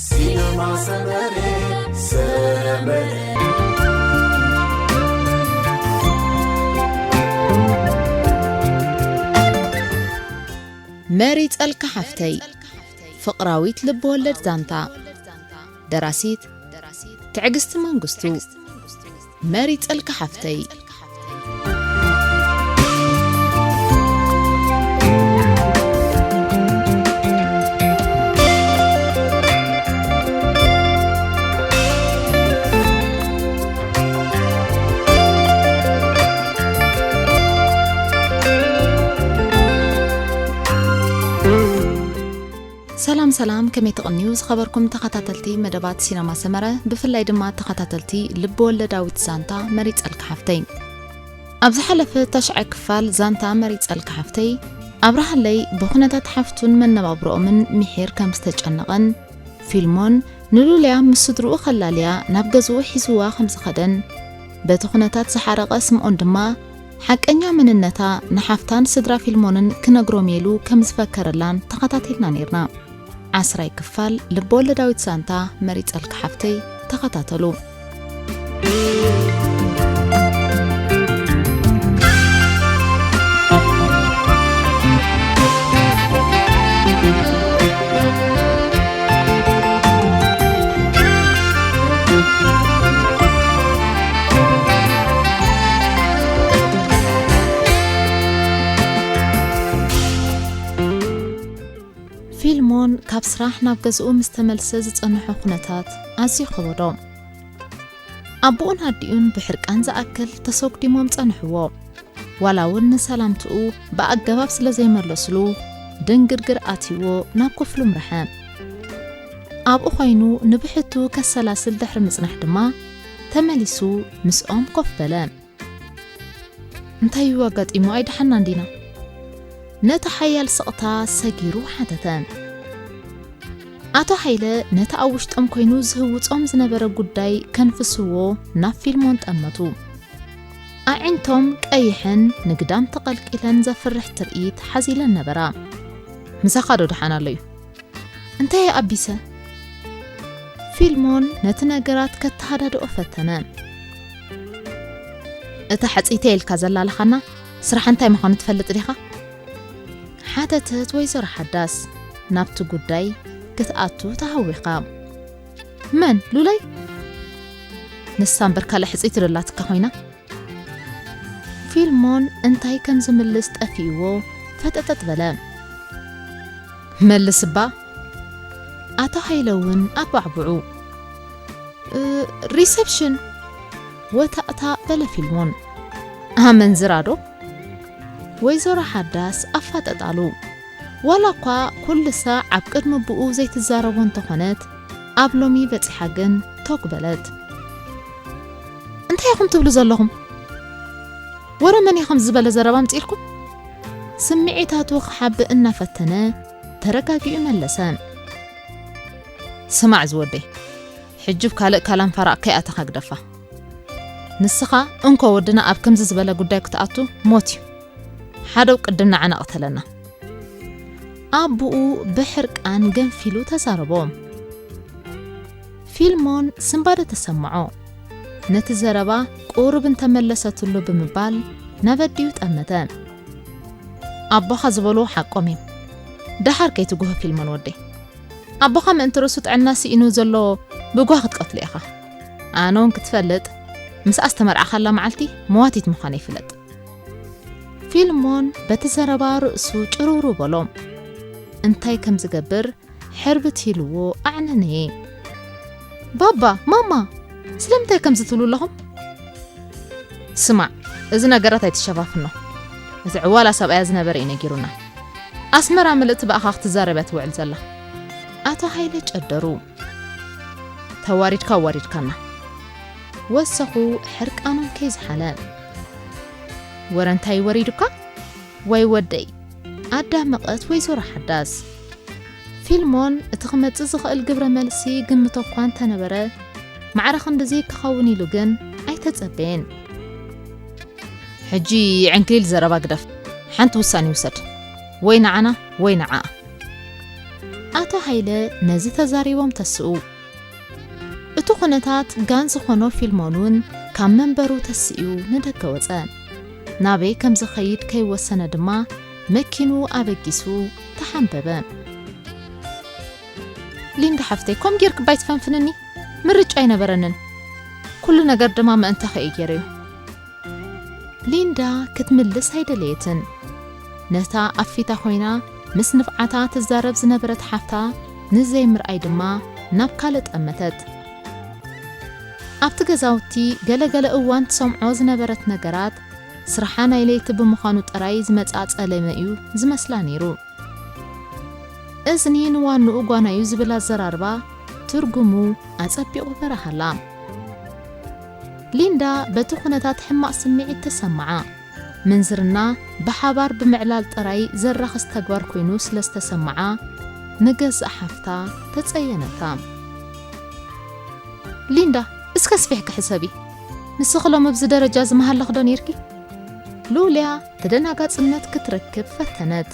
ሲነማ ሰመረ፣ ሰመረ። መሪጸልካ ሓፍተይ፣ ፍቕራዊት ልብ ወለድ ዛንታ። ደራሲት ትዕግስቲ መንግስቱ። መሪጸልካ ሓፍተይ። ሰላም ሰላም፣ ከመይ ትቕንዩ ዝኸበርኩም ተኸታተልቲ መደባት ሲነማ ሰመረ፣ ብፍላይ ድማ ተኸታተልቲ ልብ ወለዳዊት ዛንታ መሪጸልካ ሓፍተይ። ኣብ ዝሓለፈ ተሽዐ ክፋል ዛንታ መሪጸልካ ሓፍተይ፣ ኣብርሃለይ ብኹነታት ሓፍቱን መነባብሮኦምን ምሒር ከም ዝተጨነቐን፣ ፊልሞን ንሉልያ ምስ ስድርኡ ከላልያ ናብ ገዝኡ ሒዝዋ ከም ዝኸደን፣ በቲ ኩነታት ዝሓረቐ ስምኦን ድማ ሓቀኛ መንነታ ንሓፍታን ስድራ ፊልሞንን ክነግሮም ኢሉ ከም ዝፈከረላን ተኸታቲልና ነይርና። ዓስራይ ክፋል ልብ ወለዳዊት ዛንታ መሪጸልካ ሓፍተይ ተኸታተሉ። ፊልሞን ካብ ስራሕ ናብ ገዝኡ ምስ ተመልሰ ዝጸንሖ ኩነታት ኣዝዩ ከበዶ። ኣቦኡን ኣዲኡን ብሕርቃን ዝኣክል ተሰጉዲሞም ጸንሕዎ። ዋላ እውን ንሰላምትኡ ብኣገባብ ስለ ዘይመለስሉ፣ ድንግርግር ኣትይዎ ናብ ክፍሉ ምርሐ። ኣብኡ ኮይኑ ንብሕቱ ከሰላስል ድሕሪ ምጽናሕ ድማ፣ ተመሊሱ ምስኦም ኮፍ በለ። "እንታይ እዩ ኣጋጢሙ? ኣይደሓናን ዲና?" ነቲ ሓያል ስቕታ ሰጊሩ ሓተተ። ኣቶ ሃይለ ነቲ ኣብ ውሽጦም ኮይኑ ዝህውጾም ዝነበረ ጉዳይ ከንፍስዎ ናብ ፊልሞን ጠመቱ። ኣዒንቶም ቀይሐን ንግዳም ተቐልቂለን ዘፍርሕ ትርኢት ሓዚለን ነበራ። "ምሳኻ ዶ ደሓን ኣሎ እዩ?" "እንታይ ኣቢሰ?" ፊልሞን ነቲ ነገራት ከተሃዳድኦ ፈተነ። "እታ ሕጽይተይ ኢልካ ዘላልኻና ስራሕ እንታይ ምዃኑ ትፈልጥ ዲኻ?" ሓተተት ወይዘሮ ሓዳስ ናብቲ ጉዳይ ክትኣቱ ተሃዊኻ። "መን? ሉላይ?" "ንሳ እምበር ካልእ ሕጽይቲ ዶ ኣላትካ ኮይና?" ፊልሞን እንታይ ከም ዝምልስ ጠፊእዎ ፈጠጠጥ በለ። "መልስ እባ!" ኣቶ ሃይለ እውን ኣባዕብዑ። "እ፣ ሪሰፕሽን!" ወታእታ በለ ፊልሞን። "ኣመንዝራ ዶ?" ወይዘሮ ሓዳስ ኣፋጠጣሉ። ዋላ እኳ ኩሉ ሳዕ ኣብ ቅድሚ ብኡ ዘይትዛረቦ እንተኾነት፣ ኣብ ሎሚ በጺሓ ግን ቶግ በለት። "እንታይ ኢኹም ትብሉ ዘለኹም? ወረ መን እዩ ከምዚ ዝበለ ዘረባ ኣምጺእልኩም?" ስምዒታቱ ክሓብእ እናፈተነ ተረጋጊኡ መለሰ። "ስማዕ ዝወደይ፣ ሕጂ ብ ካልእ ካላንፋራ ከይኣተኻ ግደፋ። ንስኻ እንኮ ወድና ኣብ ከምዚ ዝበለ ጉዳይ ክትኣቱ ሞት እዩ። ሓደው ቅድም ንዓና ቅተለና።" ኣቦኡ ብሕርቃን ገንፊሉ ተዛረቦ። ፊልሞን ስንባደ ተሰምዖ። ነቲ ዘረባ ቁሩብ እንተመለሰትሉ ብምባል ናብ ኣዲኡ ጠመተ። "ኣቦኻ ዝበልዎ ሓቆም እዮም። ደሓር ከይትጉሆ ፊልሞን ወደይ። ኣቦኻ ምእንቲ ርእሱ ጥዕና ስኢኑ ዘሎ ብጓ ክትቀትሎ ኢኻ። ኣነ እውን ክትፈልጥ፣ ምስኣ ዝተመርዓኻላ መዓልቲ መዋቲት ምዃነይ ፍለጥ።" ፊልሞን በቲ ዘረባ ርእሱ ጭርውርው በሎ። እንታይ ከም ዝገብር ሕርብት ኢልዎ ኣዕነነየ። "ባባ፣ ማማ፣ ስለምንታይ ከምዚ ትብሉ ኣለኹም?" "ስማዕ፣ እዚ ነገራት ኣይትሸፋፍኖ። እቲ ዕዋላ ሰብኣያ ዝነበረ እዩ ነጊሩና። ኣስመራ ምልእቲ ብኣኻ ክትዛረብ እያ ትውዕል ዘላ።" ኣቶ ሃይለ ጨደሩ። "ተዋሪድካ ኣዋሪድካና።" ወሰኹ ሕርቃኖም ከይዝሓለ። "ወረ እንታይ ወሪዱካ? ወይ ወደይ?" ኣዳመቐት ወይዘሮ ሓዳስ። ፊልሞን እቲ ክመጽእ ዝኽእል ግብረ መልሲ ግምቶ እኳ እንተነበረ፣ ማዕረ ክንድዚ ክኸውን ኢሉ ግን ኣይተጸበየን። "ሕጂ ዕንክሊል ዘረባ ግደፍ፣ ሓንቲ ውሳኔ ውሰድ፣ ወይ ንዓና ወይ ንዓኣ።" ኣቶ ሃይለ ነዚ ተዛሪቦም ተስኡ። እቲ ኩነታት ጋን ዝኾኖ ፊልሞን እውን ካብ መንበሩ ተስኡ ንደገ ወጸ። ናበይ ከም ዝኸይድ ከይወሰነ ድማ መኪኑ ኣበጊሱ ተሓንበበ። ሊንዳ ሓፍተይ፣ ከም ጌርክ ባይ ትፈንፍንኒ ምርጫ ኣይነበረንን። ኩሉ ነገር ድማ ምእንታኺ እዩ ገይረዮ። ሊንዳ ክትምልስ ኣይደለየትን። ነታ ኣፊታ ኮይና ምስ ንፍዓታ ትዛረብ ዝነበረት ሓፍታ ንዘይምርኣይ ድማ ናብ ካልእ ጠመተት። ኣብቲ ገዛውቲ ገለገለ እዋን ትሰምዖ ዝነበረት ነገራት፣ ስርሓ ናይ ለይቲ ብምዃኑ ጥራይ ዝመጽኣ ጸለመ እዩ ዝመስላ ነይሩ። እዝኒ ንዋንኡ ጓናዩ ዝብል ኣዘራርባ ትርጉሙ ኣጸቢቑ በረሃላ። ሊንዳ በቲ ኩነታት ሕማቕ ስምዒት ተሰምዓ። ምንዝርና ብሓባር ብምዕላል ጥራይ ዘራኽስ ተግባር ኮይኑ ስለ ዝተሰምዓ ንገዛእ ሓፍታ ተጸየነታ። ሊንዳ፣ እስከ ስፊሕኪ ሕሰቢ። ንስኺ ሎም ኣብዚ ደረጃ እዚ ምሃለኺ ዶ ነይርኪ? ሉልያ ተደናጋጽነት ክትረክብ ፈተነት።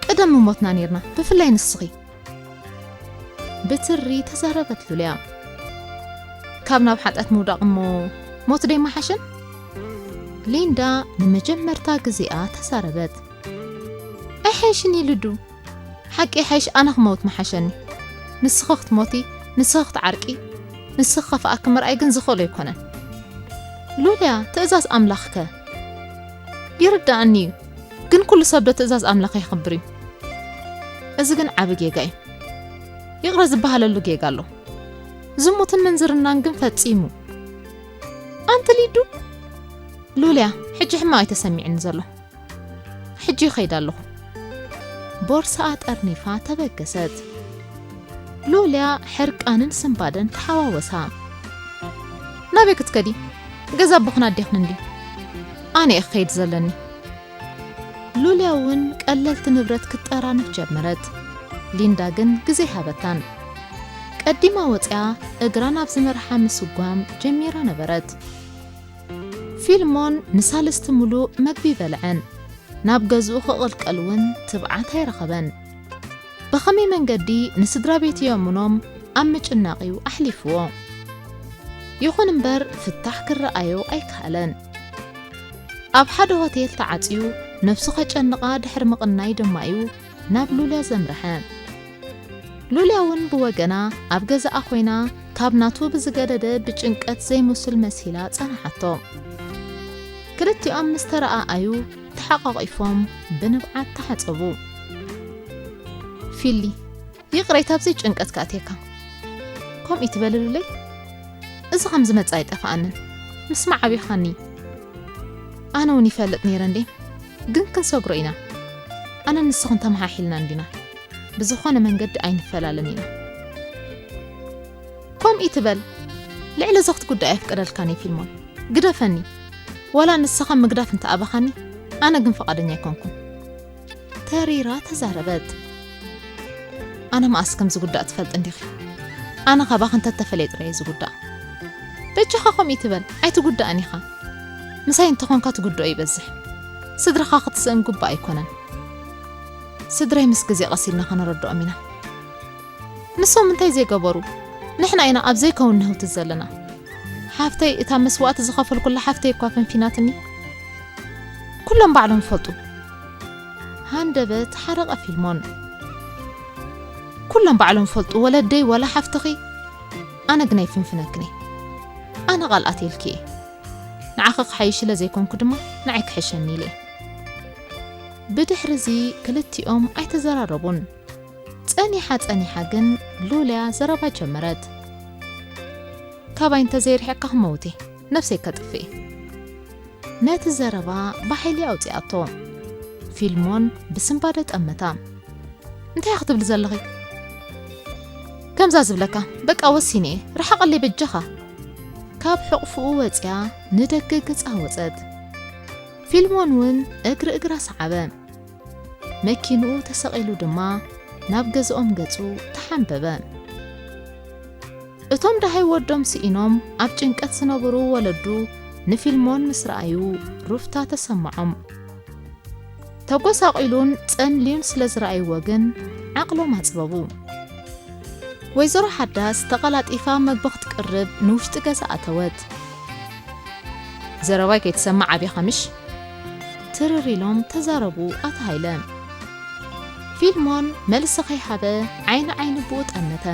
ቀደም ምሞትና ነይርና፣ ብፍላይ ንስኺ። ብትሪ ተዛረበት ሉልያ። ካብ ናብ ሓጢኣት ምውዳቕ እሞ ሞት ዶ ይመሓሸን? ሊንዳ ንመጀመርታ ግዜኣ ተዛረበት። ኣይሓይሽን እዩ ልዱ። ሓቂ ይሓይሽ ኣነ ክመውት ምሓሸኒ። ንስኺ ክትሞቲ፣ ንስኺ ክትዓርቂ፣ ንስኺ ከፍኣኪ ምርኣይ ግን ዝኽእሎ ኣይኮነን። ሉልያ፣ ትእዛዝ ኣምላኽከ? ይርድኣኒ እዩ፣ ግን ኩሉ ሰብ ዶ ትእዛዝ ኣምላኽ የኽብር እዩ? እዚ ግን ዓቢ ጌጋ እዩ። ይቕረ ዝበሃለሉ ጌጋ ኣሎ። ዝሙትን ምንዝርናን ግን ፈጺሙ። ኣንቲ ሊዱ? ሉልያ፣ ሕጂ ሕማቕ እዩ ተሰሚዕኒ ዘሎ። ሕጂ ይኸይድ ኣለኹ። ቦርሳኣ ጠርኒፋ ተበገሰት። ሉልያ ሕርቃንን ስንባደን ተሓዋወሳ። ናበይ ክትከዲ? ገዛ ኣቦኽን ኣዴኽን እንድዩ። ኣነ እየ ክኸይድ ዘለኒ። ሉልያ እውን ቀለልቲ ንብረት ክትጠራንፍ ጀመረት። ሊንዳ ግን ግዜ ሃበታን። ቀዲማ ወፂኣ እግራ ናብ ዝመርሓ ምስጓም ጀሚራ ነበረት። ፊልሞን ንሳልስቲ ምሉእ መግቢ በልዐን። ናብ ገዝኡ ክቕልቀል እውን ትብዓት ኣይረኸበን። ብኸመይ መንገዲ ንስድራ ቤቱ የእምኖም ኣብ ምጭናቕ እዩ ኣሕሊፍዎ። ይኹን እምበር ፍታሕ ክረኣዮ ኣይከኣለን። ኣብ ሓደ ሆቴል ተዓጽዩ ነብሱ ከጨንቓ ድሕሪ ምቕናይ ድማ እዩ ናብ ሉልያ ዘምርሐ። ሉልያ እውን ብወገና ኣብ ገዛኣ ኮይና ካብ ናቱ ብዝገደደ ብጭንቀት ዘይምሱል መሲላ ጸንሓቶ። ክልቲኦም ምስ ተረኣኣዩ ተሓቋቒፎም ብንብዓት ተሓጸቡ። ፊሊ፣ ይቕሬታ ኣብዚ ጭንቀት ከእትየካ። ከምኡ ትበሊ ሉለይ? እዚ ከም ዝመጽእ ኣይጠፍኣንን። ምስማዕ ኣቢኻኒ። ኣነ እውን ይፈልጥ ነይረ እንዴ? ግን ክንሰግሮ ኢና። ኣነን ንስኽን ተመሓሒልና እንዲና። ብዝኾነ መንገዲ ኣይንፈላለን ኢና። ከምኡ ትበል። ልዕሊ እዚ ክትጉዳእ ኣይፍቀደልካን እየ ፊልሞን። ግደፈኒ። ዋላ ንስኻ ምግዳፍ እንተኣበኻኒ፣ ኣነ ግን ፍቓደኛ ኣይኮንኩን። ተሪራ ተዛረበት። ኣነ መኣስ ከም ዝጉዳእ ትፈልጥ እንዲኺ? ኣነ ካባኺ እንተተፈልየ ጥራይ እየ ዝጉዳእ። በጃኻ ከምኡ ትበል፣ ኣይትጉዳእን ኢኻ። ምሳይ እንተኾንካ ትጉድኦ ይበዝሕ። ስድራኻ ክትስእን ግቡእ ኣይኮነን። ስድራይ ምስ ግዜ ቀስ ኢልና ከነረድኦም ኢና። ንሶም እንታይ ዘይገበሩ? ንሕና ኢና ኣብ ዘይከውን ንህውትት ዘለና። ሓፍተይ፣ እታ መስዋእቲ ዝኸፈልኩላ ሓፍተይ እኳ ፈንፊናትኒ። ኩሎም ባዕሎም ይፈልጡ። ሃንደበት ሓረቐ ፊልሞን። ኩሎም ባዕሎም ይፈልጡ፣ ወለደይ ወላ ሓፍትኺ። ኣነ ግን ኣይፍንፍነክን እየ። ኣነ ቃል ኣትየልኪ እየ። ንዓኺ ክሓይሽ ስለ ዘይኮንኩ ድማ ንዓይ ክሕሸኒ ኢለ እየ። ብድሕሪ እዚ ክልቲኦም ኣይተዘራረቡን። ጸኒሓ ጸኒሓ ግን ሉልያ ዘረባ ጀመረት። ካባይ እንተዘይርሒቕካ ክመውት እየ፣ ነብሰይ ከጥፍእ እየ። ነቲ ዘረባ ብሓይሊ ኣውጺኣቶ። ፊልሞን ብስንባደ ጠመታ። እንታይ ክትብሊ ዘለኺ? ከምዛ ዝብለካ፣ በቃ ወሲነ እየ፣ ርሓቐለይ በጃኻ። ካብ ሕቑፍኡ ወጺኣ ንደገ ገጻ ወጸት። ፊልሞን እውን እግሪ እግራ ሰዓበ። መኪንኡ ተሰቒሉ ድማ ናብ ገዝኦም ገጹ ተሓንበበ። እቶም ደሃይ ወዶም ስኢኖም ኣብ ጭንቀት ዝነበሩ ወለዱ ንፊልሞን ምስ ረኣዩ ሩፍታ ተሰምዖም። ተጎሳቒሉን ጸምልዩን ስለ ዝረኣይዎ ግን ዓቕሎም ኣጽበቡ። ወይዘሮ ሓዳስ ተቐላጢፋ መግቢ ክትቅርብ ንውሽጢ ገዛ ኣተወት። ዘረባይ ከይትሰምዕ ኣቢኻ ምሽ? ትርር ኢሎም ተዛረቡ ኣቶ ሃይለ። ፊልሞን መልሲ ከይሃበ ዓይኒ ዓይኒ ብኡ ጠመተ።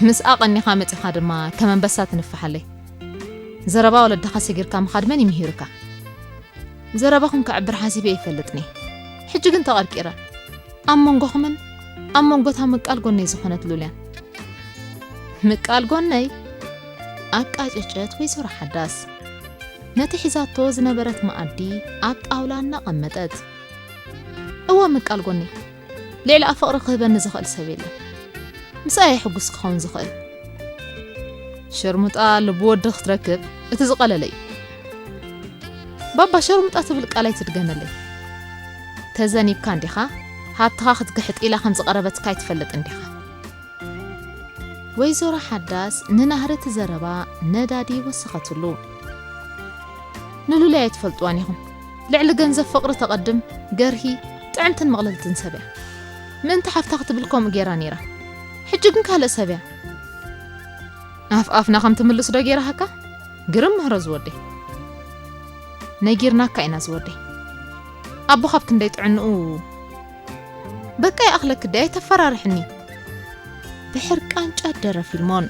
ምስኣ ቀኒኻ መጺኻ ድማ ከም ኣንበሳ ትንፍሓለይ። ዘረባ ወለድኻ ሰጊርካ ምኻድ መን እዩ ምሂሩካ? ዘረባኹም ከዕብር ሓሲበ ይፈልጥኒ። ሕጂ ግን ተቐርቂረ። ኣብ መንጎኹምን ኣብ መንጎታ ምቃል ጎነይ ዝኾነት ሉልያን። ምቃል ጎነይ? ኣቃጨጨት ወይዘሮ ሓዳስ። ነቲ ሒዛቶ ዝነበረት መኣዲ ኣብ ጣውላ እናቐመጠት። እወ ምቃል ጎነይ። ልዕሊ ፍቕሪ ክህበኒ ዝኽእል ሰብ የለን። ምስኣ እየ ሕጉስ ክኸውን ዝኽእል። ሸርሙጣ ልቢ ወዲ ክትረክብ እቲ ዝቐለለ እዩ። ባባ ሸርሙጣ ትብል ቃል ኣይትድገመለይ። ተዘኒብካ እንዲኻ፣ ሃብትኻ ክትግሕጥ ኢላ ከም ዝቐረበትካ ኣይትፈልጥን ዲኻ? ወይዘሮ ሓዳስ ንናህሪ እቲ ዘረባ ነዳዲ ወሰኸትሉ። ንሉልያ ኣይትፈልጥዋን ኢኹም። ልዕሊ ገንዘብ ፍቕሪ ተቐድም፣ ገርሂ፣ ጥዕምትን መቕለልትን ሰብ እያ። ምእንቲ ሓፍታ ክትብል ከምኡ ጌራ ነይራ። ሕጂ ግን ካልእ ሰብ እያ። ኣፍ ኣፍና ከም ትምልስ ዶ ጌራሃካ? ግርም ምህሮ ዝወደይ። ነጊርናካ ኢና ዝወደይ። ኣቦ ካብ ክንደይ ጥዕንኡ። በቃ ይኣኽለኪ ደይ ኣይተፈራርሕኒ። ብሕርቃን ጨደረ ፊልሞን።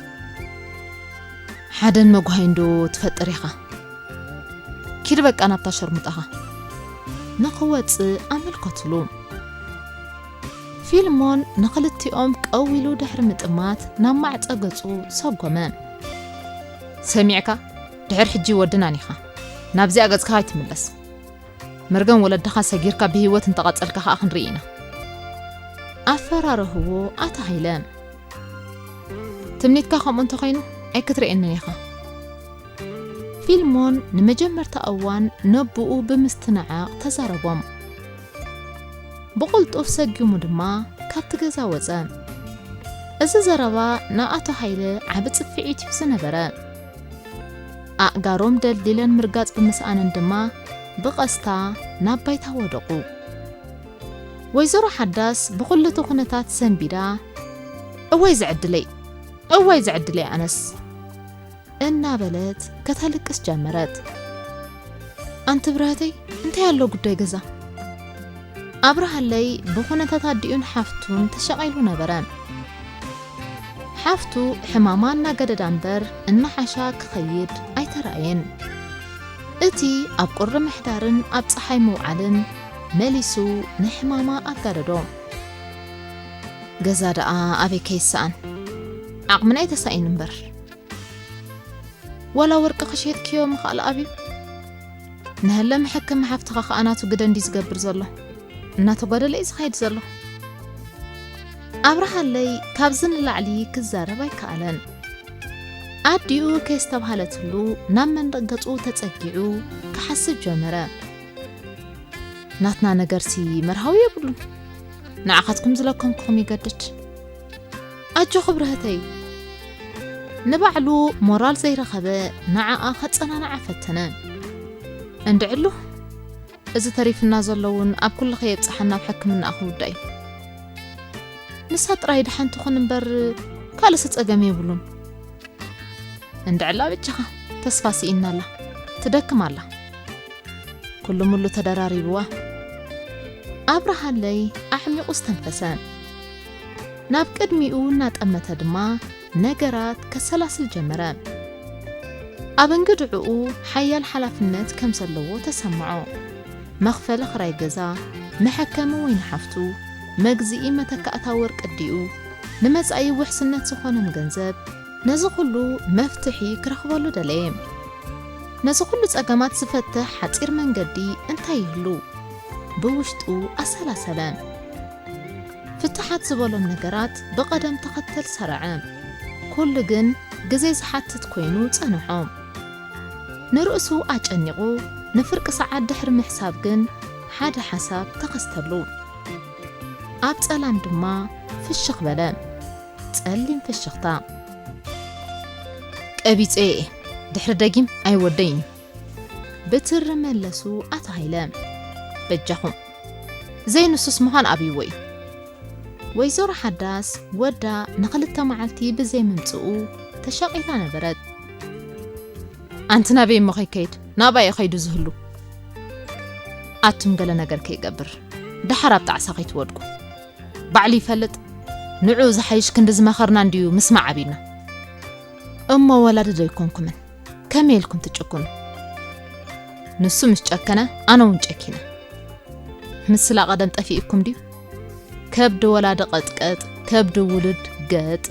ሓደን መጉሃይን ዶ ትፈጥር ኢኻ? ኪድ በቃ ናብታ ሸርሙጣኻ። ንኽወጽእ ኣመልከትሉ። ፊልሞን ንኽልቲኦም ቀው ኢሉ ድሕሪ ምጥማት ናብ ማዕጸ ገጹ ሰጎመ። ሰሚዕካ? ድሕር ሕጂ ወድናን ኢኻ። ናብዚኣ ገጽካ ኣይትምለስ። መርገም ወለድኻ ሰጊርካ ብህይወት እንተቐጸልካ ከኣ ክንርኢ ኢና። ኣፈራረህዎ ኣቶ ሃይለ። ትምኒትካ ከምኡ እንተኾይኑ ኣይክትርእየንን ኢኻ። ፊልሞን ንመጀመርታ እዋን ነቦኡ ብምስትንዓቕ ተዛረቦም። ብቕልጡፍ ሰጊሙ ድማ ካብቲ ገዛ ወጸ። እዚ ዘረባ ንኣቶ ሃይለ ዓቢ ጽፍዒት እዩ ዝነበረ። ኣእጋሮም ደልዲለን ምርጋጽ ብምስኣነን ድማ ብቐስታ ናብ ባይታ ወደቑ። ወይዘሮ ሓዳስ ብኹሉ እቲ ኩነታት ሰንቢዳ፣ "እዋይ ዝዕድለይ፣ እዋይ ዝዕድለይ ኣነስ!" እናበለት ከተልቅስ ጀመረት። "ኣንቲ ብርሃተይ፣ እንታይ ኣሎ ጉዳይ ገዛ?" ኣብርሃለይ ብኹነታት ኣዲኡን ሓፍቱን ተሸቒሉ ነበረ። ሓፍቱ ሕማማ እናገደዳ እምበር እናሓሻ ክኸይድ ኣይተራእየን። እቲ ኣብ ቁሪ ምሕዳርን ኣብ ጸሓይ ምውዓልን መሊሱ ንሕማማ ኣጋደዶ። ገዛ ደኣ ኣበይ ከይሰኣን፣ ዓቕምና ኣይተሳኢን እምበር። ዋላ ወርቂ ክሸጥክዮ ምኽኣል ኣብዩ። ንህለ መሐከሚ ሓፍትኻ ከኣ ናቱ ግደ እንዲ ዝገብር ዘሎ። እናተጓደለ እዩ ዝኸይድ ዘሎ። ኣብርሃለይ ካብዚ ንላዕሊ ክዛረብ ኣይከኣለን። ኣዲኡ ከየስተብሃለትሉ ናብ መንደቕ ገጹ ተጸጊዑ ክሓስብ ጀመረ። ናትና ነገርሲ መርሃዊ የብሉን። ንዓኻትኩም ዝለከምኩኹም ይገድድ። ኣጆኺ ብርህተይ። ንባዕሉ ሞራል ዘይረኸበ ንዓኣ ከጸናንዓ ፈተነ። እንድዕሉ፣ እዚ ተሪፍና ዘሎ እውን ኣብ ኩሉ ከየብጽሓና ኣብ ሕክምናኣ ክውዳእ እዩ። ንሳ ጥራይ ደሓን ትኹን እምበር ካልእሲ ጸገም የብሉን። እንድዕላ ብቻኻ ተስፋ ስኢና ኣላ። ትደክም ኣላ። ኩሉ ሙሉ ተደራሪብዋ። ኣብርሃለይ ኣዕሚቑ ዝተንፈሰ። ናብ ቅድሚኡ እናጠመተ ድማ ነገራት ከሰላስል ጀመረ። ኣብ እንግድዕኡ ሓያል ሓላፍነት ከም ዘለዎ ተሰምዖ። መኽፈሊ ክራይ ገዛ፣ መሐከሚ ወይ ንሓፍቱ፣ መግዝኢ መተካእታ ወርቂ ኣዲኡ፣ ንመጻኢ ውሕስነት ዝኾኖም ገንዘብ፣ ነዚ ኩሉ መፍትሒ ክረኽበሉ ደለየ። ነዚ ኩሉ ጸገማት ዝፈትሕ ሓጺር መንገዲ እንታይ ይህሉ? ብውሽጡ ኣሰላሰለ። ፍትሓት ዝበሎም ነገራት ብቐደም ተኸተል ሰረዐ። ኩሉ ግን ግዜ ዝሓትት ኮይኑ ጸንሖ። ንርእሱ ኣጨኒቑ ንፍርቂ ሰዓት ድሕሪ ምሕሳብ ግን ሓደ ሓሳብ ተኸስተሉ። ኣብ ጸላም ድማ ፍሽኽ በለ። ጸሊም ፍሽኽታ። ቀቢጸ እየ፣ ድሕሪ ደጊም ኣይወደይን እዩ። ብትሪ መለሱ ኣቶ ሃይለ። በጃኹም፣ ዘይንሱስ ምዃን ኣብይዎ እዩ። ወይዘሮ ሓዳስ ወዳ ንኽልተ መዓልቲ ብዘይ ምምጽኡ ተሻቒላ ነበረት። ኣንቲ ናበይ እሞ ከይከይድ? ናብኣ እዩ ከይዱ ዝህሉ። ኣቱም ገለ ነገር ከይገብር፣ ደሓር ኣብ ጣዕሳ ከይትወድቁ። ባዕሉ ይፈልጥ። ንዑ ዝሓይሽ ክንዲ ዝመኸርና እንድዩ ምስማዕ ኣቢልና። እሞ ወላዲ ዶ ኣይኮንኩምን? ከመይ ኢልኩም ትጭክኑ? ንሱ ምስ ጨከነ፣ ኣነ እውን ጨኪነ። ምስላ ቀደም ጠፊእኩም ድዩ? ከብዲ ወላዲ ቀጥቀጥ፣ ከብዲ ውሉድ ገጥ።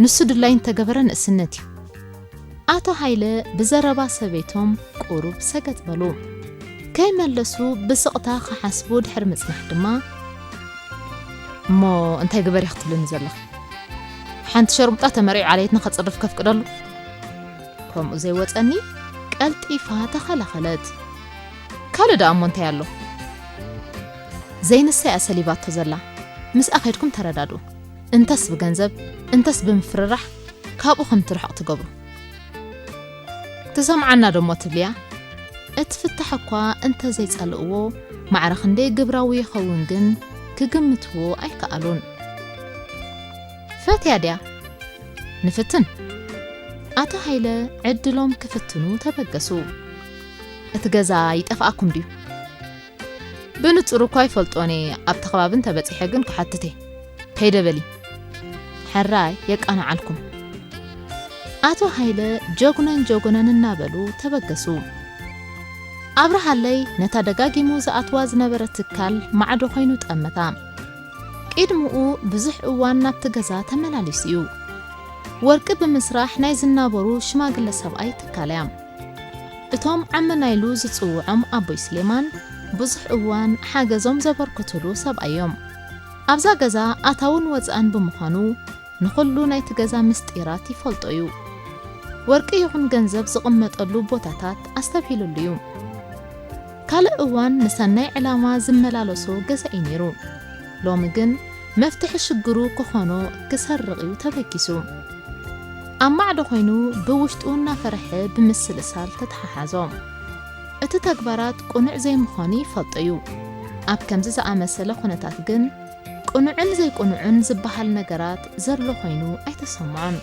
ንሱ ድላይ እንተገበረ ንእስነት እዩ። ኣቶ ሃይለ ብዘረባ ሰበይቶም ቁሩብ ሰገጥ በሉ። ከይመለሱ ብስቕታ ክሓስቡ ድሕሪ ምጽናሕ ድማ፣ እሞ እንታይ ግበሪ ክትብልኒ ዘለኺ? ሓንቲ ሸርሙጣ ተመሪዑ ዓሌትና ከጽርፍ ከፍቅደሉ? ከምኡ ዘይወጸኒ ቀልጢፋ ተኸላኸለት። ካልእ ደኣ እሞ እንታይ ኣሎ? ዘይንሳ እያ ሰሊባቶ ዘላ። ምስኣ ከይድኩም ተረዳድኡ። እንተስ ብገንዘብ፣ እንተስ ብምፍርራሕ ካብኡ ከም ትርሕቕ ትገብሩ። ትሰምዓና ዶ እሞ ትብልያ? እቲ ፍታሕ እኳ እንተ ዘይጸልእዎ፣ ማዕረ ክንደይ ግብራዊ ይኸውን ግን ክግምትዎ ኣይከኣሉን። ፈትያ ድያ? ንፍትን። ኣቶ ሃይለ ዕድሎም ክፍትኑ ተበገሱ። እቲ ገዛ ይጠፍኣኩም ድዩ? ብንጹር እኳ ኣይፈልጦን እየ፣ ኣብቲ ከባቢ እንተበጺሐ ግን ክሓትት እየ። ከይደ በሊ። ሕራይ የቃንዓልኩም። ኣቶ ሃይለ ጀጉነን ጀጉነን እናበሉ ተበገሱ። ኣብርሃለይ ነታ ደጋጊሙ ዝኣትዋ ዝነበረ ትካል ማዕዶ ኮይኑ ጠመታ። ቅድምኡ ብዙሕ እዋን ናብቲ ገዛ ተመላሊሱ እዩ። ወርቂ ብምስራሕ ናይ ዝናበሩ ሽማግለ ሰብኣይ ትካል እያ። እቶም ዓመና ኢሉ ዝጽውዖም ኣቦይ ስሌማን ብዙሕ እዋን ሓገዞም ዘበርክቱሉ ሰብኣይ እዮም። ኣብዛ ገዛ ኣታውን ወጻእን ብምዃኑ ንኹሉ ናይቲ ገዛ ምስጢራት ይፈልጦ እዩ። ወርቂ ይኹን ገንዘብ ዝቕመጠሉ ቦታታት ኣስተብሂሉሉ እዩ። ካልእ እዋን ንሰናይ ዕላማ ዝመላለሶ ገዛ እዩ ነይሩ። ሎሚ ግን መፍትሒ ሽግሩ ክኾኖ ክሰርቕ እዩ ተበጊሱ። ኣብ ማዕዶ ኮይኑ ብውሽጡ እናፈርሐ ብምስልሳል ተተሓሓዞ። እቲ ተግባራት ቅኑዕ ዘይምዃኑ ይፈልጦ እዩ። ኣብ ከምዚ ዝኣመሰለ ኩነታት ግን ቅኑዕን ዘይቅኑዕን ዝበሃል ነገራት ዘሎ ኮይኑ ኣይተሰምዖን።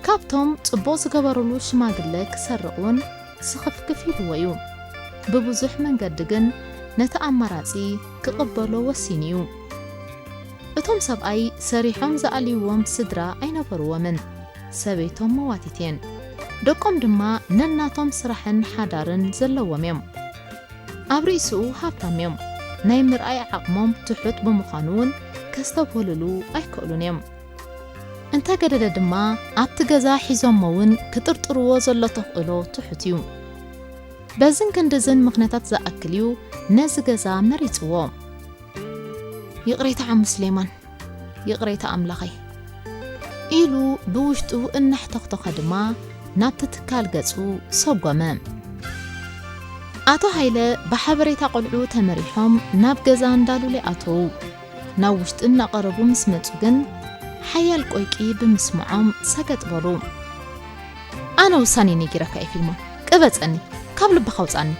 ካብቶም ጽቡቕ ዝገበሩሉ ሽማግለ ክሰርቕ እውን ስኽፍክፍ ኢልዎ እዩ። ብብዙሕ መንገዲ ግን ነቲ ኣማራጺ ክቕበሎ ወሲኑ እዩ። እቶም ሰብኣይ ሰሪሖም ዝኣልይዎም ስድራ ኣይነበርዎምን። ሰበይቶም መዋቲት እየን። ደቆም ድማ ነናቶም ስራሕን ሓዳርን ዘለዎም እዮም። ኣብ ርእስኡ ሃብታም እዮም። ናይ ምርኣይ ዓቕሞም ትሑት ብምዃኑ እውን ከስተብህልሉ ኣይክእሉን እዮም። እንተገደደ ድማ ኣብቲ ገዛ ሒዞሞ እውን ክጥርጥርዎ ዘሎ ተኽእሎ ትሑት እዩ። በዝን ክንድዝን ምኽንያታት ዝኣክል እዩ ነዚ ገዛ መሪጽዎ። ይቕሬታ ዓሙ ስሌማን፣ ይቕሬታ ኣምላኸይ፣ ኢሉ ብውሽጡ እናሕተኽተኸ ድማ ናብቲ ትካል ገጹ ሰጎመ። ኣቶ ሃይለ ብሓበሬታ ቆልዑ ተመሪሖም ናብ ገዛ እንዳ ሉሌ ኣተዉ። ናብ ውሽጢ እናቐረቡ ምስ መጹ ግን ሓያል ቆይቂ ብምስምዖም ሰገጥ በሉ። ኣነ ውሳኔ ነጊረካ እየ ፊልሞን፣ ቅበጸኒ፣ ካብ ልብኻ ውጻኒ።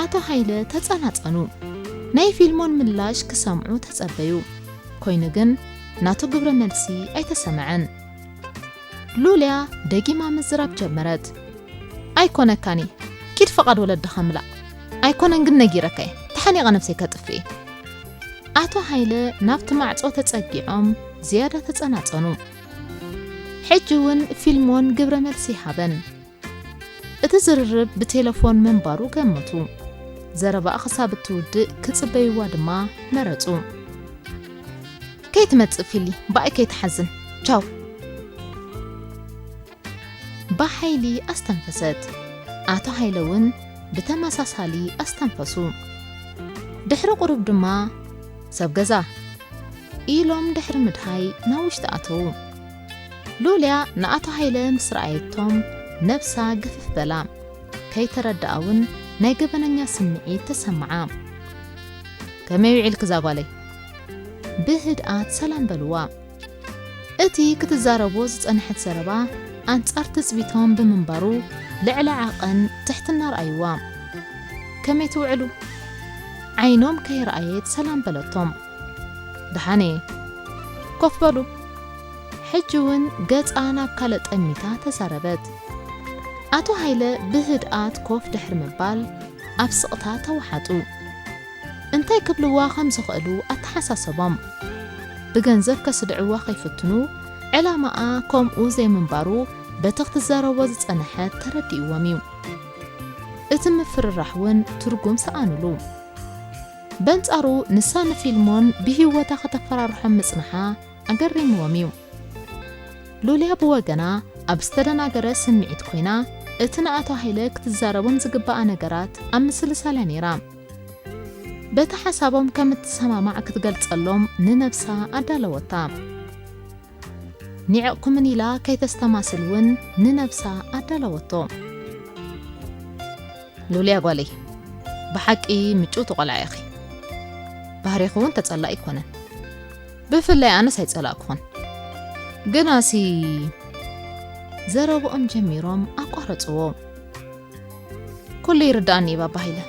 ኣቶ ሃይለ ተጸናጸኑ። ናይ ፊልሞን ምላሽ ክሰምዑ ተጸበዩ። ኮይኑ ግን ናቱ ግብረ መልሲ ኣይተሰምዐን። ሉልያ ደጊማ ምዝራብ ጀመረት። ኣይኮነካን እዩ፣ ኪድ ፍቓድ ወለድኻ ምላእ። ኣይኮነን ግን ነጊረካ እየ፣ ተሓኒቐ ነብሰይ ከጥፍእ እየ። ኣቶ ሃይለ ናብቲ ማዕጾ ተጸጊዖም ዝያዳ ተጸናጸኑ። ሕጂ እውን ፊልሞን ግብረ መልሲ ሃበን። እቲ ዝርርብ ብቴለፎን ምንባሩ ገመቱ። ዘረባኣ ክሳብ እትውድእ ክጽበይዋ ድማ መረጹ። ከይትመጽእ ፊሊ፣ ብኣይ ከይትሓዝን። ቻው። ብሓይሊ ኣስተንፈሰት። ኣቶ ሃይለ እውን ብተመሳሳሊ ኣስተንፈሱ። ድሕሪ ቁሩብ ድማ፣ ሰብ ገዛ፣ ኢሎም ድሕሪ ምድሃይ ናብ ውሽጢ ኣተዉ። ሉልያ ንኣቶ ሃይለ ምስ ረኣየቶም ነብሳ ግፍፍ በላ። ከይተረድኣ እውን ናይ ገበነኛ ስምዒት ተሰምዓ። ከመይ ውዒልኪ እዛ ጓለይ? ብህድኣት ሰላም በልዋ። እቲ ክትዛረቦ ዝጸንሐት ዘረባ ኣንጻር ትጽቢቶም ብምንባሩ ልዕሊ ዓቐን ትሕትና ረኣይዋ። ከመይ ትውዕሉ? ዓይኖም ከይረኣየት ሰላም በለቶም። ደሓን እየ። ኮፍ በሉ። ሕጂ እውን ገጻ ናብ ካልእ ጠሚታ ተዛረበት። ኣቶ ሃይለ ብህድኣት ኮፍ ድሕሪ ምባል ኣብ ስቕታ ተወሓጡ። እንታይ ክብልዋ ከም ዝኽእሉ ኣተሓሳሰቦም። ብገንዘብ ከስድዕዋ ከይፍትኑ ዕላማኣ ከምኡ ዘይምንባሩ በቲ ክትዛረቦ ዝጸንሐት ተረዲእዎም እዩ። እቲ ምፍርራሕ እውን ትርጉም ሰኣኑሉ። በንጻሩ ንሳ ንፊልሞን ብህይወታ ከተፈራርሖም ምጽንሓ ኣገሪምዎም እዩ። ሉልያ ብወገና ኣብ ዝተደናገረ ስምዒት ኮይና እቲ ንኣቶ ሃይለ ክትዛረቦም ዝግባኣ ነገራት ኣብ ምስልሳል እያ ነይራ። በቲ ሓሳቦም ከም እትሰማማዕ ክትገልጸሎም ንነብሳ ኣዳለወታ። ኒዕቕኩምን ኢላ ከይተስተማስል እውን ንነብሳ ኣዳለወቶ። ሉልያ ጓለይ፣ ብሓቂ ምጭውቲ ቆልዓ ኢኺ። ባህሪኺ እውን ተጸላኢ ኣይኮነን። ብፍላይ ኣነስ ኣይጸላእኩኽን። ግናሲ ዘረብኦም ጀሚሮም ኣቋረጽዎ። ኩሉ ይርድኣኒ እዩ ባባ ሃይለ።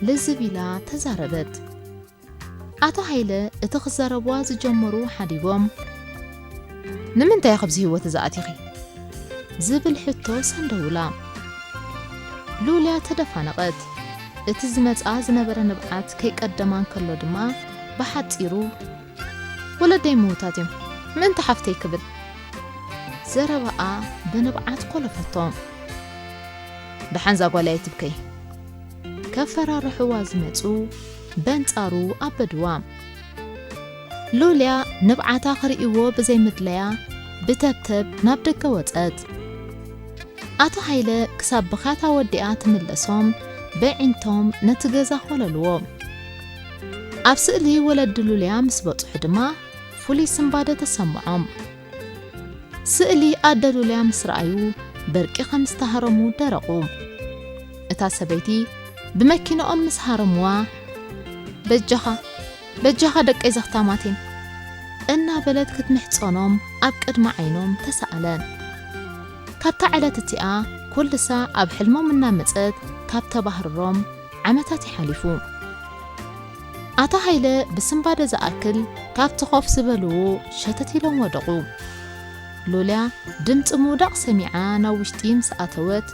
ልዝብ ኢላ ተዛረበት። ኣቶ ሃይለ እቲ ክዛረብዋ ዝጀመሩ ሓዲጎም፣ ንምንታይ ኣብዚ ህይወት እዚ ኣቲኺ? ዝብል ሕቶ ሰንደውላ። ሉልያ ተደፋነቐት። እቲ ዝመጽኣ ዝነበረ ንብዓት ከይቀደማ እንከሎ ድማ ብሓጺሩ፣ ወለደይ ምዉታት እዮም፣ ምእንቲ ሓፍተይ ክብል። ዘረባኣ ብንብዓት ኮለፈቶ። ደሓን እዛ ጓል ኣይትብከይ። ከፈራርሕዋ ዝመጹ በንጻሩ ኣበድዋ። ሉልያ ንብዓታ ክርእይዎ ብዘይምድለያ ብተብተብ ናብ ደገ ወጸት። ኣቶ ሃይለ ክሳብ ብኻታ ወዲኣ ትምለሶም በዒንቶም ነቲ ገዛ ኮለልዎ። ኣብ ስእሊ ወለዲ ሉልያ ምስ በጽሑ ድማ ፍሉይ ስንባደ ተሰምዖም። ስእሊ ኣደ ሉልያ ምስ ረኣዩ በርቂ ከም ዝተሃረሙ ደረቑ። እታ ሰበይቲ ብመኪንኦም ምስ ሃረምዋ፣ በጃኻ፣ በጃኻ ደቀይ ዘኽታማቴን እናበለት ክትምሕጸኖም ኣብ ቅድሚ ዓይኖም ተሳእለ። ካብታ ዕለት እቲኣ ኩልሳ ኣብ ሕልሞም እናመጸት ካብ ተባህርሮም ዓመታት ይሓሊፉ። ኣቶ ሃይለ ብስንባደ ዝኣክል ካብቲ ኮፍ ዝበልዎ ሸተት ኢሎም ወደቑ። ሉልያ ድምጺ ምውዳቕ ሰሚዓ ናብ ውሽጢ ምስ ኣተወት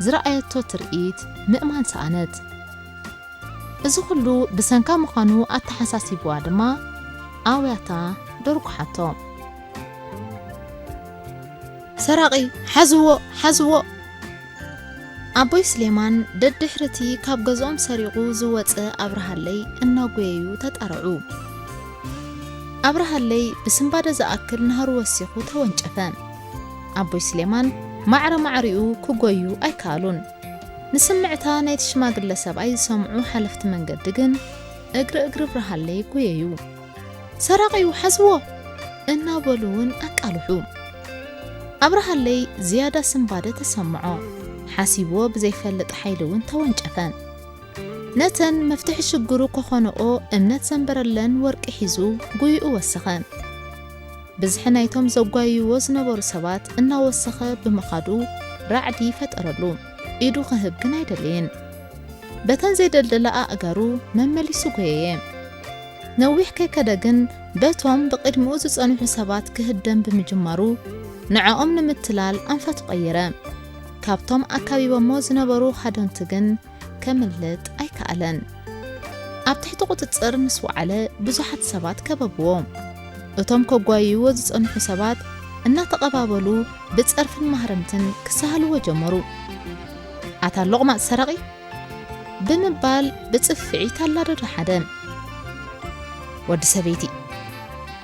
ዝረኣየቶ ትርኢት ምእማን ሰኣነት። እዚ ኩሉ ብሰንካ ምዃኑ ኣተሓሳሲብዋ ድማ ኣውያታ ደርጉሓቶ። ሰራቒ፣ ሓዝዎ፣ ሓዝዎ! ኣቦይ ስሌማን ደድሕርቲ ካብ ገዝኦም ሰሪቑ ዝወጸ ኣብርሃለይ እናጎየዩ ተጣርዑ። ኣብርሃለይ ብስንባደ ዝኣክል ናህሩ ወሲኹ ተወንጨፈ። ኣቦይ ስሌማን ማዕረ ማዕሪኡ ክጎዩ ኣይከኣሉን። ንስምዕታ ናይቲ ሽማግለ ሰብኣይ ዝሰምዑ ሓለፍቲ መንገዲ ግን እግሪ እግሪ ኣብርሃለይ ጎየዩ። ሰራቒ እዩ፣ ሓዝዎ! እናበሉ እውን ኣቃልሑ። ኣብርሃለይ ዝያዳ ስንባደ ተሰምዖ። ሓሲብዎ ብዘይፈልጥ ሓይሊ እውን ተወንጨፈ። ነተን መፍትሒ ሽግሩ ከኾንኦ እምነት ዘንበረለን ወርቂ ሒዙ ጉይኡ ወሰኸ። ብዝሒ ናይቶም ዘጓይዎ ዝነበሩ ሰባት እናወሰኸ ብምኻዱ ራዕዲ ፈጠረሉ። ኢዱ ክህብ ግን ኣይደለየን። በተን ዘይደልደላ ኣእጋሩ መመሊሱ ጎየየ። ነዊሕ ከይከደ ግን በቶም ብቕድሚኡ ዝጸንሑ ሰባት ክህደም ብምጅማሩ ንዕኦም ንምትላል ኣንፈቱ ቀየረ። ካብቶም ኣካቢቦሞ ዝነበሩ ሃደምቲ ግን ከምልጥ ኣይከኣለን። ኣብ ትሕቲ ቁጽጽር ምስ ወዓለ ብዙሓት ሰባት ከበብዎ። እቶም ከጓይዎ ዝጸንሑ ሰባት እናተቐባበሉ ብጸርፍን ማህረምትን ክሳሃልዎ ጀመሩ። ኣታ ሎቕማጽ ሰራቒ! ብምባል ብጽፍዒት ኣላደዶ ሓደ። ወዲ ሰበይቲ!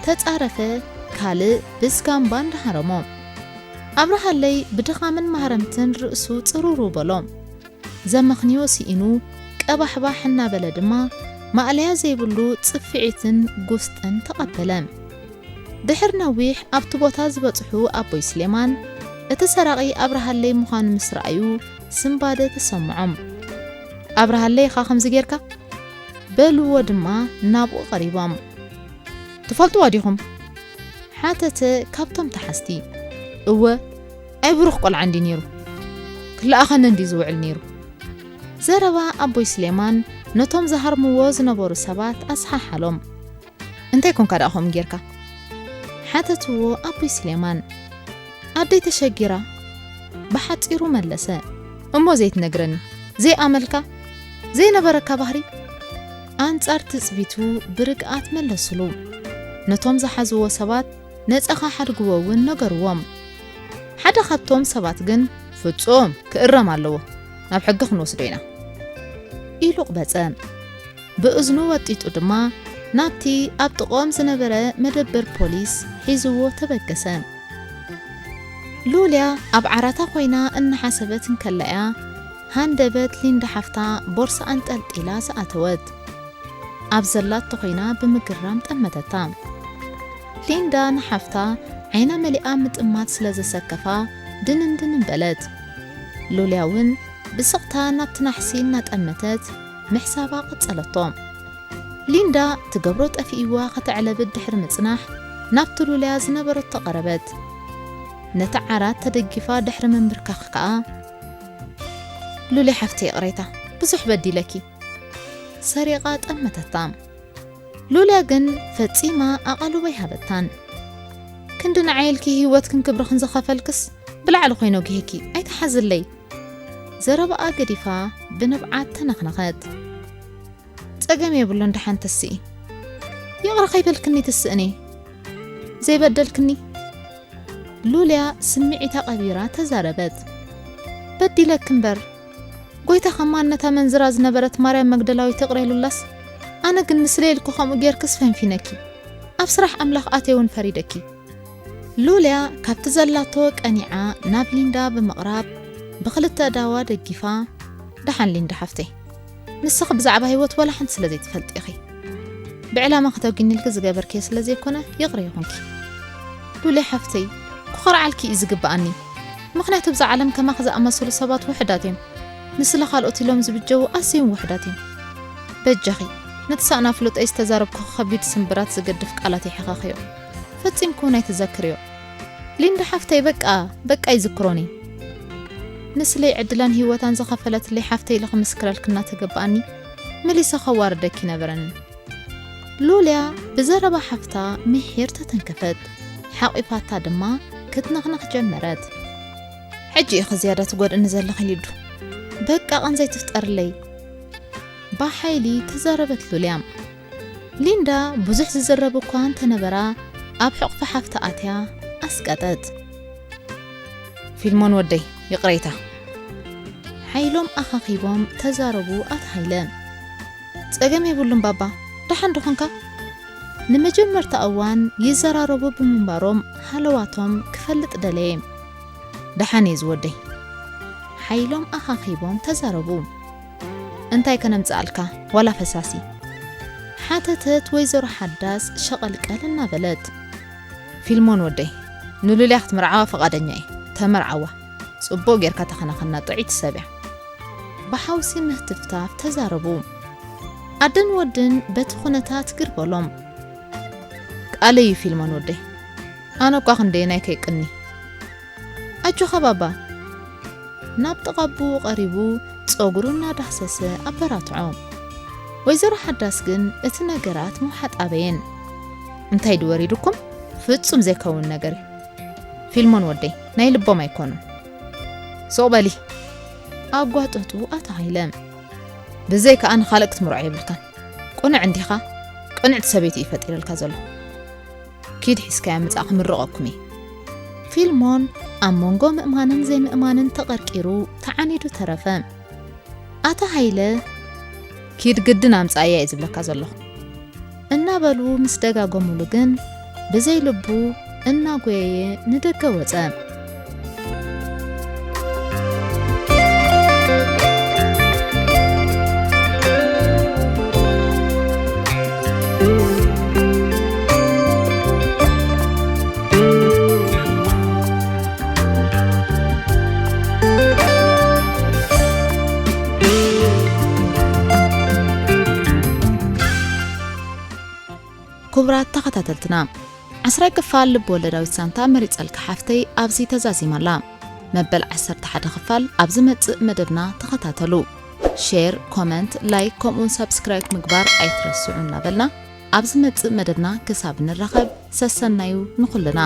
ተጻረፈ ካልእ ብዝጋምባ እንዳሃረሞ። ኣብርሃለይ ብድኻምን ማህረምትን ርእሱ ጽሩሩ በሎ። ዘመኽንዮ ስኢኑ ቀባሕባሕ እናበለ ድማ ማእለያ ዘይብሉ ጽፍዒትን ጉስጥን ተቐበለ። ድሕሪ ነዊሕ ኣብቲ ቦታ ዝበጽሑ ኣቦይ ስሌማን እቲ ሰራቒ ኣብርሃለይ ምዃኑ ምስ ረኣዩ ስንባደ ተሰምዖም። ኣብርሃለይ ኢኻ ከምዚ ጌርካ? በልዎ ድማ ናብኡ ቀሪቦም። ትፈልጥዎ ዲኹም? ሓተተ ካብቶም ተሓዝቲ። እወ፣ ኣይ ብሩኽ ቆልዓ እንዲ ነይሩ። ክለኣኸኒ እንዲ ዝውዕል ነይሩ። ዘረባ ኣቦይ ስሌማን ነቶም ዝሃርምዎ ዝነበሩ ሰባት ኣስሓሓሎም። እንታይ ኮንካ ደኣ ከምኡ ጌርካ? ሓተትዎ ኣቦይ ስሌማን። ኣደይ ተሸጊራ ብሓጺሩ መለሰ። እሞ ዘይትነግረኒ፣ ዘይኣመልካ፣ ዘይነበረካ ባህሪ? ኣንጻር ትጽቢቱ ብርግኣት መለስሉ። ነቶም ዝሓዝዎ ሰባት ነጻ ክሓድግዎ እውን ነገርዎም። ሓደ ካብቶም ሰባት ግን፣ ፍጹም ክእረም ኣለዎ፣ ናብ ሕጊ ክንወስዶ ኢና፣ ኢሉ ቅበጸ። ብእዝኑ ወጢጡ ድማ ናብቲ ኣብ ጥቕኦም ዝነበረ መደበር ፖሊስ ሒዝዎ ተበገሰ። ሉልያ ኣብ ዓራታ ኮይና እናሓሰበት እንከላ እያ ሃንደበት ሊንዳ ሓፍታ ቦርሳ ኣንጠልጢላ ዝኣተወት። ኣብ ዘላቶ ኮይና ብምግራም ጠመተታ። ሊንዳ ንሓፍታ ዓይና መሊኣ ምጥማት ስለ ዘሰከፋ ድንን ድንን በለት። ሉልያ እውን ብስቕታ ናብቲ ናሕሲ እናጠመተት ምሕሳባ ቀጸለቶ። ሊንዳ ትገብሮ ጠፊእዋ ከተዕለብት ድሕሪ ምጽናሕ ናብቲ ሉልያ ዝነበረቶ ቀረበት። ነቲ ዓራት ተደጊፋ ድሕሪ ምንብርካኽ ከኣ፣ ሉልያ ሓፍተይ ይቕሬታ፣ ብዙሕ በዲለኪ። ሰሪቓ ጠመተታ። ሉልያ ግን ፈጺማ ኣቓልቦ ኣይሃበታን። ክንዲ ንዓይ ኢልኪ ህይወትክን ክብርኽን ዝኸፈልክስ ብላዕሊ ኮይነ ጒሄኪ ኣይትሓዝለይ። ዘረባኣ ገዲፋ ብንብዓት ተነኽነኸት። ጸገም የብሉን፣ ደሓን ተስኢ። ይቕረ ከይበልክኒ ትስእኒ። ዘይበደልክኒ? ሉልያ ስምዒታ ቀቢራ ተዛረበት። በዲለክ እምበር፣ ጎይታ ከማን ነታ መንዝራ ዝነበረት ማርያም መግደላዊት ይቕረ ኢሉላስ፣ ኣነ ግን ንስለ ኢልኩ ከምኡ ጌርክስ ፈንፊነኪ። ኣብ ስራሕ ኣምላኽ ኣትየ እውን ፈሪደኪ። ሉልያ ካብቲ ዘላቶ ቀኒዓ ናብ ሊንዳ ብምቕራብ ብኽልተ ኣእዳዋ ደጊፋ፣ ደሓን ሊንዳ ሓፍተይ፣ ንስኺ ብዛዕባ ህይወት ዋላ ሓንቲ ስለ ዘይትፈልጢ ኢኺ። ብዕላማ ከተጒኒልኪ ዝገበርክዮ ስለ ዘይኮነ ይቕረ ይኹንኪ። ሉልያ ሓፍተይ፣ ክኾርዓልኪ እዩ ዝግብኣኒ። ምኽንያቱ ብዛ ዓለም ከማኺ ዝኣመሰሉ ሰባት ውሑዳት እዮም። ንስለ ካልኦት ኢሎም ዝብጀዉ ኣዝዮም ውሑዳት እዮም። በጃኺ፣ ነቲ ሳእና ፍሉጠይ ዝተዛረብኩኺ ከቢድ ስምብራት ዝገድፍ ቃላት ይሕኸኽዮ። ፈጺምኪ እውን ኣይትዘክርዮ። ሊንዳ ሓፍተይ፣ በቃ፣ በቃ ኣይዝክሮን እየ። ንስለይ ዕድላን ህይወታን ዝኸፈለትለይ ሓፍተይ ኢለ ክምስክረልኪ እናተገበኣኒ፣ መሊሰ ከዋርደኪ ነበረንን። ሉልያ ብዘረባ ሓፍታ ምሒር ተተንከፈት። ሓቒፋታ ድማ ክትነኽነኽ ጀመረት። ሕጂ ኢኺ ዝያዳ ትጎድእኒ ዘለኺ ሊዱ። በቃ ቐን ዘይትፍጠርለይ። ብሓይሊ ተዛረበት ሉልያ። ሊንዳ ብዙሕ ዝዝረብ እኳ እንተነበራ፣ ኣብ ሕቑፊ ሓፍታ ኣትያ ኣስቀጠት። ፊልሞን ወደይ፣ ይቕሬታ። ሓይሎም ኣኻኺቦም ተዛረቡ ኣቶ ሃይለ። ጸገም የብሉን ባባ፣ ደሓን ዶ ኾንካ? ንመጀመርታ እዋን ይዘራረቡ ብምንባሮም ሃለዋቶም ክፈልጥ ደለየ። ደሓን እየ ዝወደይ። ሓይሎም ኣኻኺቦም ተዛረቡ። እንታይ ከነምጽኣልካ? ዋላ ፈሳሲ? ሓተተት ወይዘሮ ሓዳስ ሸቐልቀል እናበለት። ፊልሞን ወደይ፣ ንሉልያ ክትምርዓዋ ፈቓደኛ እየ። ተመርዓዋ። ጽቡቕ ጌርካ ተኸናኸና፣ ጥዑይቲ ሰብ እያ። ብሓውሲ ምህትፍታፍ ተዛረቡ። ኣደን ወድን በቲ ኩነታት ግር በሎም። ቃለይ እዩ ፊልሞን ወደይ። ኣነ እኳ ክንደየናይ ከይቅኒ። ኣጆኻ ባባ። ናብ ጥቓ ኣቦኡ ቀሪቡ ጸጉሩ እናዳህሰሰ ኣበራትዖ። ወይዘሮ ሓዳስ ግን እቲ ነገራት ምውሓጥ ኣበየን። እንታይ ድዩ ወሪዱኩም? ፍጹም ዘይከውን ነገር እዩ። ፊልሞን ወደይ፣ ናይ ልቦም ኣይኮኑን። ሱቕ በሊ። ኣጓጠጡ ኣቶ ሃይለ። ብዘይካ ኣነ ካልእ ክትምርዖ የብልካን። ቅኑዕ እንዲኻ? ቅንዕቲ ሰበይቲ እዩ ፈጢረልካ ዘሎ። ኪድ ሒዝካያ ምጻእ ክምርቐኩም እየ። ፊልሞን ኣብ መንጎ ምእማንን ዘይምእማንን ተቐርቂሩ ተዓኒዱ ተረፈ። ኣቶ ሃይለ፣ ኪድ ግድን ኣምጻእያ እየ ዝብለካ ዘለኹ። እናበሉ ምስ ደጋገሙሉ ግን ብዘይ ልቡ እናጎየየ ንደገ ወጸ። ክቡራት ተኸታተልትና፣ ዓስራይ ክፋል ልብ ወለዳዊት ዛንታ መሪጸልካ ሓፍተይ ኣብዚ ተዛዚማ ኣላ። መበል ዓሰርተ ሓደ ክፋል ኣብ ዝመጽእ መደብና ተኸታተሉ። ሼር፣ ኮመንት፣ ላይክ ከምኡውን ሳብስክራይብ ምግባር ኣይትረስዑ እናበልና፣ ኣብ ዝመጽእ መደብና ክሳብ ንራኸብ፣ ሰሰናዩ ንኹልና።